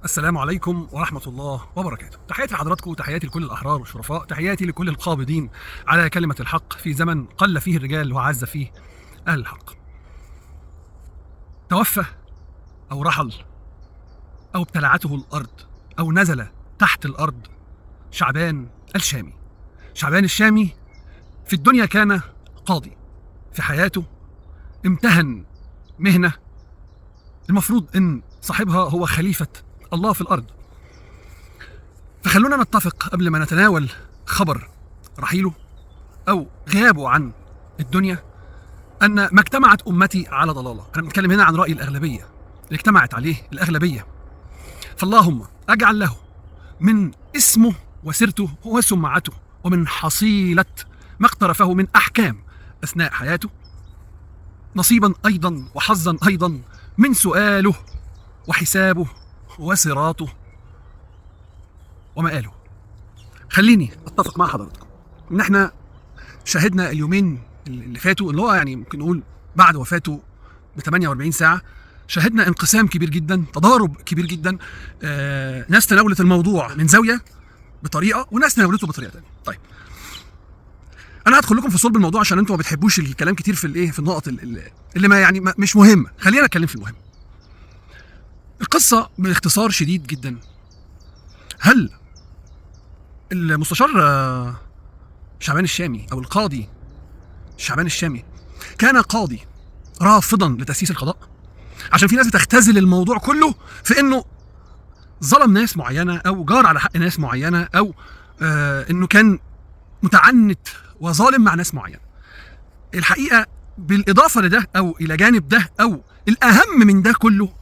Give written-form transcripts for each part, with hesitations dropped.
السلام عليكم ورحمة الله وبركاته. تحياتي لحضراتكم وتحياتي لكل الأحرار والشرفاء، تحياتي لكل القابضين على كلمة الحق في زمن قل فيه الرجال وعز فيه أهل الحق. توفى أو رحل أو ابتلعته الأرض أو نزل تحت الأرض شعبان الشامي. شعبان الشامي في الدنيا كان قاضي، في حياته امتهن مهنة المفروض إن صاحبها هو خليفة الله في الأرض. فخلونا نتفق قبل ما نتناول خبر رحيله أو غيابه عن الدنيا أن ما اجتمعت أمتي على ضلالة. احنا بنتكلم هنا عن رأي الأغلبية اللي اجتمعت عليه الأغلبية. فاللهم أجعل له من اسمه وسيرته وسمعته ومن حصيلة ما اقترفه من أحكام أثناء حياته نصيبا أيضا وحظا أيضا من سؤاله وحسابه وصراطه ومآله. خليني اتفق مع حضراتكم ان احنا شاهدنا اليومين اللي فاتوا، اللي هو يعني ممكن نقول بعد وفاته ب 48 ساعة، شاهدنا انقسام كبير جدا، تضارب كبير جدا. ناس تناولت الموضوع من زاوية بطريقة وناس تناولته بطريقة ثانية. طيب انا هدخل لكم في صلب الموضوع عشان انتم ما بتحبوش الكلام كتير في الايه، في النقط اللي ما يعني ما مش مهمة. خلينا نتكلم في المهم. القصة باختصار شديد جدا، هل المستشار شعبان الشامي أو القاضي شعبان الشامي كان قاضي رافضا لتأسيس القضاء؟ عشان في ناس بتختزل الموضوع كله في إنه ظلم ناس معينة أو جار على حق ناس معينة أو إنه كان متعنت وظالم مع ناس معينة. الحقيقة بالإضافة لده أو إلى جانب ده أو الأهم من ده كله،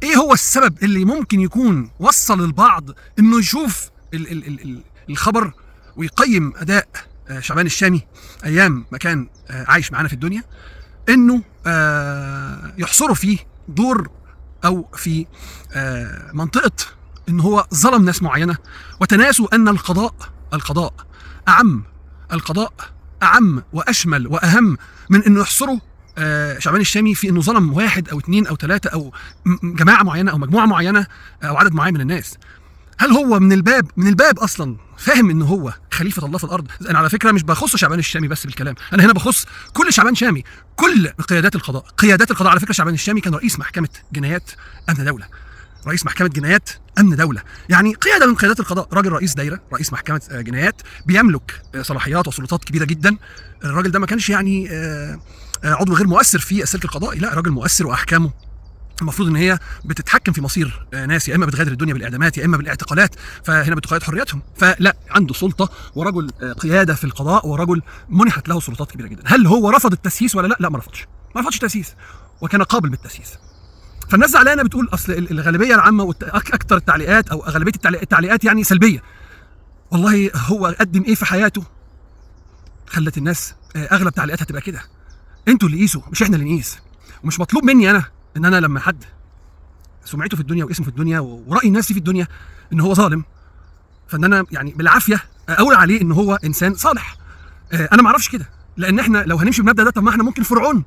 ايه هو السبب اللي ممكن يكون وصل البعض انه يشوف ال ال ال الخبر ويقيم اداء شعبان الشامي ايام ما كان عايش معانا في الدنيا، انه يحصروا فيه دور او في منطقة ان هو ظلم ناس معينة، وتناسوا ان القضاء اعم، القضاء اعم واشمل واهم من انه يحصروا شعبان الشامي في انه ظلم واحد او اثنين او ثلاثة او جماعة معينة او مجموعة معينة او عدد معين من الناس. هل هو من الباب اصلا فاهم ان هو خليفة الله في الارض؟ انا على فكرة مش بخص شعبان الشامي بس بالكلام، انا هنا بخص كل شعبان شامي، كل قيادات القضاء. قيادات القضاء على فكرة شعبان الشامي كان رئيس محكمة جنايات امن دولة، رئيس محكمة جنايات امن دولة، يعني قيادة من قيادات القضاء، راجل رئيس دايرة، رئيس محكمة جنايات، بيملك صلاحيات وسلطات كبيرة جدا. الراجل ده ما كانش يعني عضو غير مؤثر في السلك القضائي، لا، راجل مؤثر واحكامه المفروض ان هي بتتحكم في مصير ناس، يا اما بتغادر الدنيا بالاعدامات يا اما بالاعتقالات، فهنا بتقيد حريتهم. فلا، عنده سلطة ورجل قيادة في القضاء ورجل منحت له سلطات كبيرة جدا. هل هو رفض التسييس ولا لا؟ لا، ما رفضش التسييس وكان قابل بالتسييس. فالناس زعلانة بتقول اصل الغالبية العامة واكثر التعليقات او غالبية التعليقات يعني سلبية. والله هو قدم ايه في حياته خلت الناس اغلب تعليقاتها تبقى كده؟ انتوا اللي قيسوا مش احنا اللي نقيس. ومش مطلوب مني انا ان انا لما حد سمعته في الدنيا واسمه في الدنيا وراي الناس في الدنيا ان هو ظالم، فان انا يعني بالعافية اقول عليه ان هو انسان صالح. انا ما اعرفش كده، لان احنا لو هنمشي بالمبدا ده طب ما احنا ممكن فرعون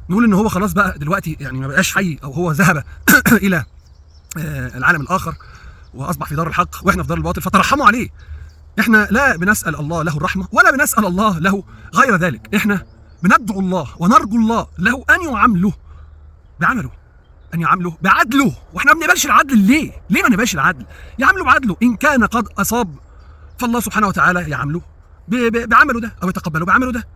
نقول ان هو خلاص بقى دلوقتي يعني ما بقاش حي او هو ذهب الى العالم الاخر واصبح في دار الحق واحنا في دار الباطل، فترحموا عليه. احنا لا بنسال الله له الرحمة ولا بنسال الله له غير ذلك، احنا بندعو الله ونرجو الله له ان يعامله بعمله، ان يعامله بعدله. واحنا ما بنقبلش العدل ليه؟ ليه ما نقبلش العدل؟ يعامله بعدله، ان كان قد اصاب فالله سبحانه وتعالى يعامله بعمله ده او يتقبله بعمله ده،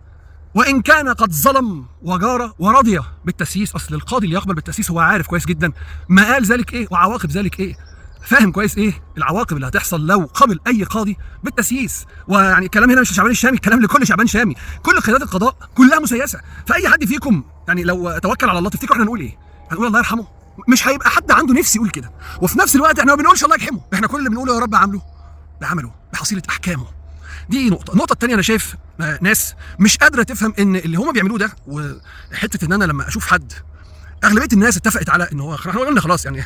وان كان قد ظلم وجار ورضي بالتسييس. اصل القاضي اللي يقبل بالتسييس هو عارف كويس جدا ما قال ذلك ايه وعواقب ذلك ايه، فاهم كويس ايه العواقب اللي هتحصل لو قبل اي قاضي بالتسييس. ويعني الكلام هنا مش لشعبان الشامي، الكلام لكل شعبان شامي، كل قيادات القضاء كلها مسيسه. فاي حد فيكم يعني لو توكل على الله تفتكروا احنا نقول ايه؟ هنقول الله يرحمه؟ مش هيبقى حد عنده نفس يقول كده. وفي نفس الوقت احنا ما بنقولش الله يرحمه، احنا كل اللي بنقوله يا رب عامله بعمله بحصيله احكامه. دي نقطة. النقطة الثانية، انا شايف ناس مش قادرة تفهم ان اللي هما بيعملوه ده، وحتة ان انا لما اشوف حد، اغلبية الناس اتفقت على ان هو، احنا قلنا خلاص يعني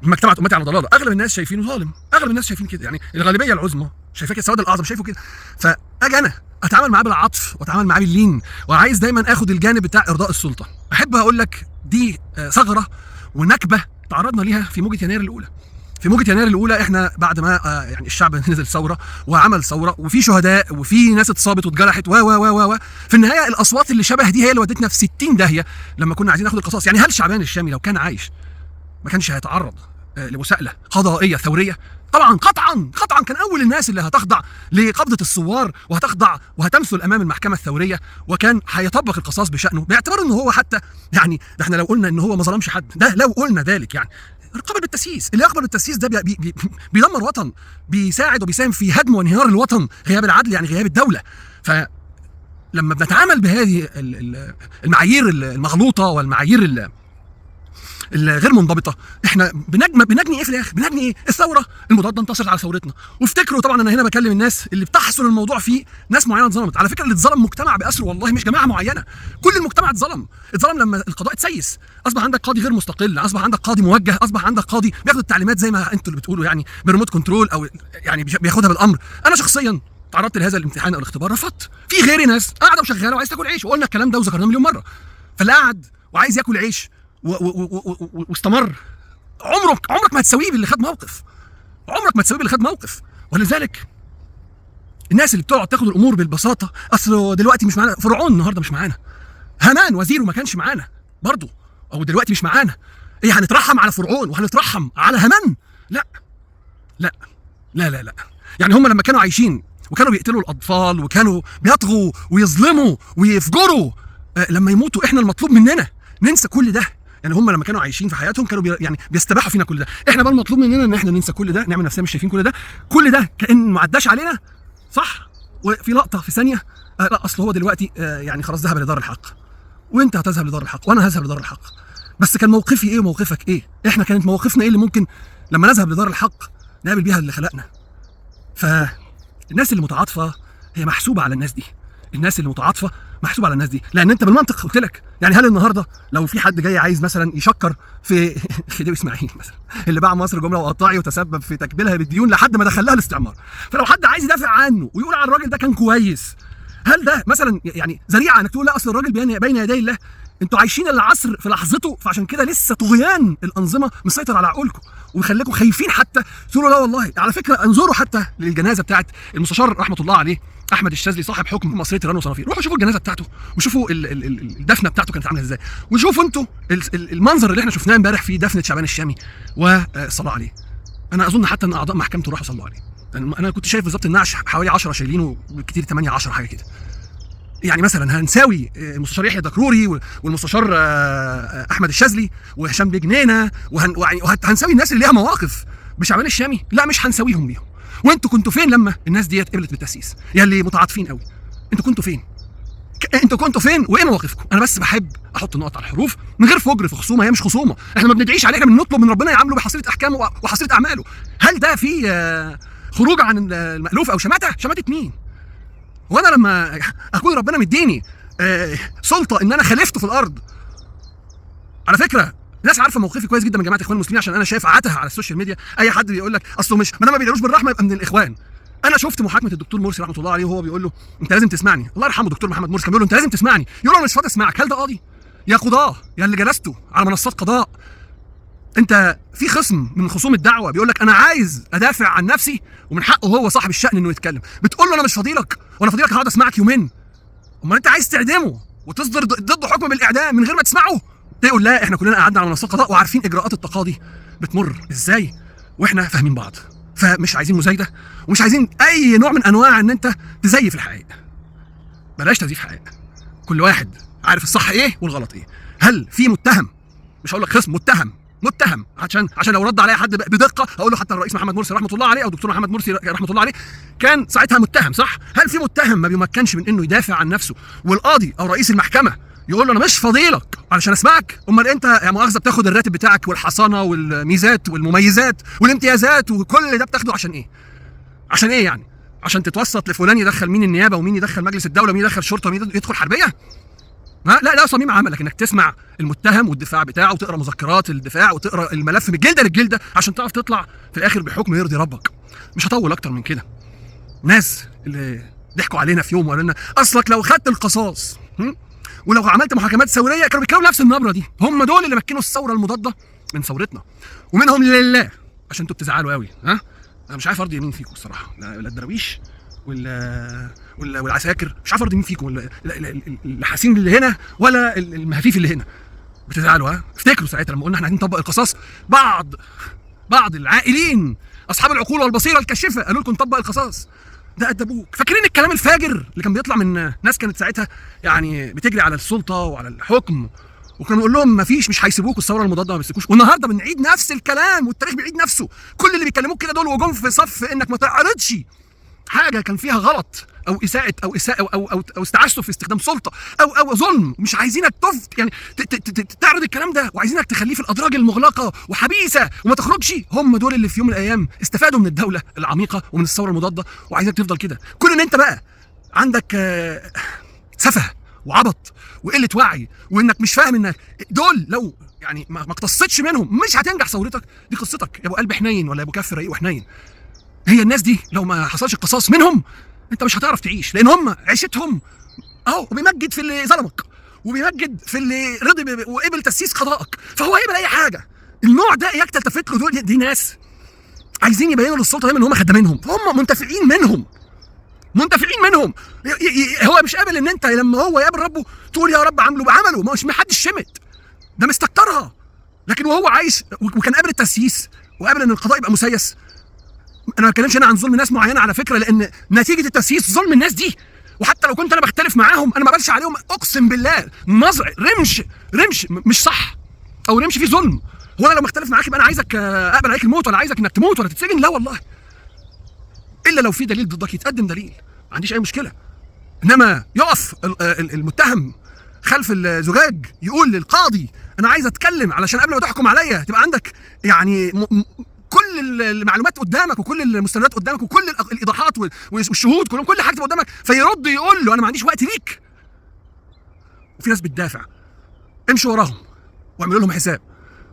ما اجتمعت امتي على ضلاله، اغلب الناس شايفينه ظالم، اغلب الناس شايفين كده، يعني الغالبية العظمى شايفاه كده، السواد الاعظم شايفه كده. فاجي انا اتعامل معاه بالعطف واتعامل معاه باللين، وعايز دايما اخد الجانب بتاع ارضاء السلطة. احب اقول لك دي ثغره ونكبه تعرضنا ليها في موجه يناير الاولى. في موجة يناير الاولى احنا بعد ما يعني الشعب نزل ثورة وعمل ثورة وفي شهداء وفي ناس اتصابت واتجرحت و و و و في النهاية الاصوات اللي شبه دي هي اللي ودتنا في 60 داهية لما كنا عايزين ناخد القصاص. يعني هل شعبان الشامي لو كان عايش ما كانش هيتعرض لمساءله قضائية ثورية؟ طبعا قطعا قطعا كان اول الناس اللي هتخضع لقبضه الثوار وهتخضع وهتمثل امام المحكمة الثورية، وكان هيطبق القصاص بشانه باعتبار ان هو حتى يعني ده احنا لو قلنا ان هو ما ظلمش حد، ده لو قلنا ذلك يعني قبل بالتسييس، اللي يقبل بالتسييس ده بي بي بيدمر وطن، بيساعد وبيساهم في هدم وانهيار الوطن، غياب العدل يعني غياب الدولة. فلما بنتعامل بهذه المعايير المغلوطة والمعايير الغير منضبطة، احنا بنجني ايه في الاخر؟ بنجني ايه؟ الثورة المضادة انتصرت على ثورتنا. وافتكروا طبعا انا هنا بكلم الناس اللي بتحصل الموضوع فيه ناس معينة اتظلمت، على فكرة اللي اتظلم مجتمع باسره والله، مش جماعة معينة، كل المجتمع اتظلم، اتظلم لما القضاء اتسيس، اصبح عندك قاضي غير مستقل، اصبح عندك قاضي موجه، اصبح عندك قاضي بياخد التعليمات زي ما انتوا اللي بتقولوا يعني ب remote control، او يعني بياخدها بالامر. انا شخصيا تعرضت لهذا الامتحان او الاختبار، رفضت. في غيري ناس قاعدة وشغالة وعايز تاكل عيش، وقلنا الكلام ده وذكرناه مليون مرة. فاللي قعد وعايز ياكل عيش واستمر، عمرك ما هتساويه باللي خد موقف، عمرك ما تساويه باللي خد موقف. ولذلك الناس اللي بتقعد تاخد الامور بالبساطة، اصل دلوقتي مش معانا فرعون، النهارده مش معانا هامان وزيره ما كانش معانا برضه، او دلوقتي مش معانا، ايه هنترحم على فرعون وهنترحم على هامان؟ لا لا لا لا لا. يعني هم لما كانوا عايشين وكانوا بيقتلوا الاطفال وكانوا بيطغوا ويظلموا ويفجروا، لما يموتوا احنا المطلوب مننا ننسى كل ده. يعني هم لما كانوا عايشين في حياتهم كانوا يعني بيستباحوا فينا كل ده، احنا بقى المطلوب مننا ان احنا ننسى كل ده، نعمل نفسنا مش شايفين كل ده، كل ده كأن ما عداش علينا، صح؟ وفي لقطة في ثانية لا اصل هو دلوقتي يعني خلاص ذهب لدار الحق، وانت هتذهب لدار الحق وانا هذهب لدار الحق، بس كان موقفي ايه وموقفك ايه؟ احنا كانت مواقفنا ايه اللي ممكن لما نذهب لدار الحق نقابل بيها اللي خلقنا؟ فالناس اللي متعاطفه هي محسوبة على الناس دي، الناس اللي متعاطفه محسوبة على الناس دي، لان انت بالمنطق قلت لك يعني هل النهارده لو في حد جاي عايز مثلا يشكر في خديوي اسماعيل مثلا اللي باع مصر جملة وقطاعي وتسبب في تكبيلها بالديون لحد ما دخلها الاستعمار، فلو حد عايز يدافع عنه ويقول على الراجل ده كان كويس، هل ده مثلا يعني ذريعة انك تقول لا اصل الراجل بين يدي الله؟ انتوا عايشين العصر في لحظته، فعشان كده لسه طغيان الانظمة مسيطر على عقولكم ومخليكم خايفين حتى تقولوا لا والله. على فكرة انظروا حتى للجنازة بتاعت المستشار رحمه الله عليه احمد الشاذلي صاحب حكم مصرية تيران وصنافير، روحوا شوفوا الجنازة بتاعته وشوفوا الدفنه بتاعته كانت عامله ازاي، وشوفوا انتوا المنظر اللي احنا شفناه امبارح في دفنه شعبان الشامي والصلاة عليه. انا اظن حتى ان اعضاء محكمته راحوا صلوا عليه، انا كنت شايف بالظبط النعش حوالي 10 شايلينه، بالكثير 8 10 حاجة كده. يعني مثلا هنساوي المستشار يحيى دكروري والمستشار احمد الشاذلي وهشام بجنينه وهنساوي الناس اللي ليها مواقف بشعبان الشامي؟ لا مش هنساويهم بيهم. وانتوا كنتوا فين لما الناس ديت قبلت بالتاسيس؟ يا اللي متعاطفين قوي، انتوا كنتوا فين؟ انتوا كنتوا فين وايه مواقفكم؟ انا بس بحب احط النقط على الحروف من غير فجر في خصومه، هي مش خصومه، احنا ما بندعيش عليه، احنا بنطلب من ربنا يعامله بحصيله احكامه وحصيله اعماله. هل ده في خروج عن المألوف او شماته؟ شماته مين؟ وانا لما اكون ربنا مديني سلطة ان انا خالفته في الارض. على فكرة الناس عارفه موقفي كويس جدا من جماعة الاخوان المسلمين، عشان انا شايف عتها على ال social media، اي حد بيقول لك اصله مش ما دام ما بيدعوش بالرحمة يبقى من الاخوان. انا شفت محاكمة الدكتور مرسي رحمه الله عليه وهو بيقول له انت لازم تسمعني، الله يرحمه دكتور محمد مرسي كان بيقول له انت لازم تسمعني، يقول له انا مش فاضي اسمعك. هل ده قاضي؟ يا قضاه، يا اللي جلستوا على منصات قضاء، انت في خصم من خصوم الدعوة بيقول لك انا عايز ادافع عن نفسي ومن حقه هو صاحب الشأن انه يتكلم، بتقول له انا مش فاضيلك وانا فاضيلك هقعد اسمعك يومين؟ امال انت عايز تعدمه وتصدر ضده حكم بالاعدام من غير ما تسمعه؟ تقول لا احنا كلنا قعدنا على منصات قضاء وعارفين اجراءات التقاضي بتمر ازاي واحنا فاهمين بعض، فمش عايزين مزايده ومش عايزين اي نوع من انواع ان انت تزيف الحقائق. بلاش تزييف حقائق، كل واحد عارف الصح ايه والغلط ايه. هل في متهم، مش هقول لك خصم، متهم متهم، عشان لو رد عليا حد بدقة هقول له حتى الرئيس محمد مرسي رحمه الله عليه او الدكتور محمد مرسي رحمه الله عليه كان ساعتها متهم، صح؟ هل في متهم ما بيمكنش من انه يدافع عن نفسه والقاضي او رئيس المحكمة يقول له انا مش فاضيلك علشان اسمعك؟ امال انت يا مؤاخذة بتاخد الراتب بتاعك والحصانه والميزات والمميزات والامتيازات وكل ده بتاخده عشان ايه؟ عشان ايه يعني؟ عشان تتوسط لفلان يدخل مين النيابة ومين يدخل مجلس الدولة ومين يدخل شرطه ومين يدخل حربيه؟ لا لا، صميم عملك انك تسمع المتهم والدفاع بتاعه وتقرا مذكرات الدفاع وتقرا الملف من الجلدة للجلده عشان تعرف تطلع في الاخر بحكم يرضي ربك. مش هطول اكتر من كده. ناس اللي ضحكوا علينا في يوم وقالوا لنا اصلك لو خدت القصاص ولو عملت محاكمات ثورية، كانوا بيتكلموا نفس النبرة دي. هم دول اللي مكنوا الثورة المضادة من ثورتنا، ومنهم لله عشان انتوا بتزعلوا قوي. ها انا مش عارف ارضي مين فيكم الصراحة، لا الدراويش ولا والعساكر، مش عارف ارضي مين فيكم، ولا الحاسين اللي هنا ولا المهافيف اللي هنا. بتزعلوا ها؟ افتكروا ساعتها لما قلنا احنا عايزين نطبق القصاص، بعض العائلين اصحاب العقول والبصيرة الكاشفة قالوا لكم نطبق القصاص، ده ادبوك. فاكرين الكلام الفاجر اللي كان بيطلع من ناس كانت ساعتها يعني بتجري على السلطة وعلى الحكم، وكنا بنقول لهم مفيش، مش هيسيبوكوا، الثورة المضادة ما بيسيبوكوش. والنهارده بنعيد نفس الكلام والتاريخ بيعيد نفسه. كل اللي بيكلموك كده دول وجم في صف انك ما تعرضش حاجة كان فيها غلط او اساءه او اساءه او او او استعسف في استخدام سلطة او ظلم، مش عايزينك تفت يعني تعرض الكلام ده، وعايزينك تخليه في الادراج المغلقة وحبيسه وما تخرجش. هم دول اللي في يوم من الايام استفادوا من الدولة العميقة ومن الثورة المضادة، وعايزينك تفضل كده. كل ان انت بقى عندك سفه وعبط وقلة وعي، وانك مش فاهم انك دول لو يعني ما اقتصتش منهم مش هتنجح ثورتك. دي قصتك يا ابو قلب حنين ولا يا ابو كف رقيق وحنين. هي الناس دي لو ما حصلش القصاص منهم انت مش هتعرف تعيش، لان هم عيشتهم اهو، وبيمجد في اللي ظلمك وبيمجد في اللي رضي وقبل تسييس قضائك، فهو هيقبل اي حاجة. النوع ده اياك تلتفت له. دول دي ناس عايزين يبينوا للسلطة دايما ان هم خدامينهم، فهم منتفعين منهم، منتفعين منهم. هو مش قابل ان انت لما هو يقابل ربه تقول يا رب عامله بعمله، ما مش محدش شمت، ده مستكترها. لكن وهو عايش وكان قابل التسييس وقابل ان القضاء يبقى مسيس. انا ما بتكلمش هنا عن ظلم ناس معينة على فكرة، لان نتيجة التسييس ظلم الناس دي، وحتى لو كنت انا بختلف معاهم انا ما بقبلش عليهم، اقسم بالله نظر رمش مش صح او رمش فيه ظلم. هو انا لو مختلف معاك يبقى انا عايزك اقبل عليك الموت، ولا عايزك انك تموت ولا تتسجن؟ لا والله، الا لو في دليل ضدك يتقدم دليل، ما عنديش اي مشكلة. انما يقف المتهم خلف الزجاج يقول للقاضي انا عايز اتكلم علشان قبل ما تحكم عليا تبقى عندك يعني كل المعلومات قدامك وكل المستندات قدامك وكل الايضاحات والشهود كلهم، كل حاجة تبقى قدامك، فيرد يقول له انا ما عنديش وقت ليك. وفي ناس بتدافع، امشوا وراهم واعملوا لهم حساب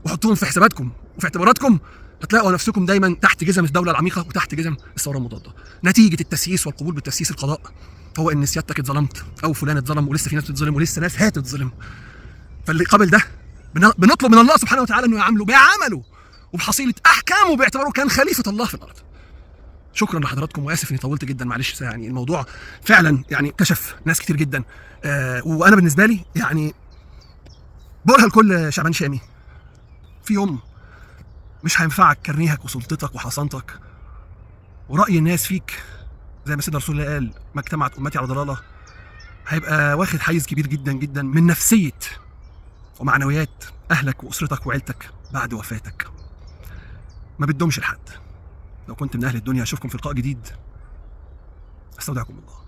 وحطوهم في حساباتكم وفي اعتباراتكم، هتلاقوا نفسكم دايما تحت جزم الدولة العميقة وتحت جزم الثورة المضادة. نتيجة التسييس والقبول بالتسييس القضاء هو ان سيادتك اتظلمت او فلان اتظلم، ولسه في ناس بتتظلم ولسه ناس هتتظلم. فاللي قبل ده بنطلب من الله سبحانه وتعالى انه يعامله بعمله وبحصيله احكامه باعتباره كان خليفة الله في الارض. شكرا لحضراتكم، واسف اني طولت جدا، معلش يعني الموضوع فعلا يعني كشف ناس كتير جدا. وانا بالنسبة لي يعني بقولها لكل شعبان شامي، في يوم مش هينفعك كرنيهك وسلطتك وحصانتك ورأي الناس فيك، زي ما سيدنا رسول الله قال ما اجتمعت امتي على ضلاله، هيبقى واخد حيز كبير جدا جدا من نفسية ومعنويات اهلك واسرتك وعيلتك بعد وفاتك. ما بتدومش لحد. لو كنت من اهل الدنيا اشوفكم في لقاء جديد. استودعكم الله.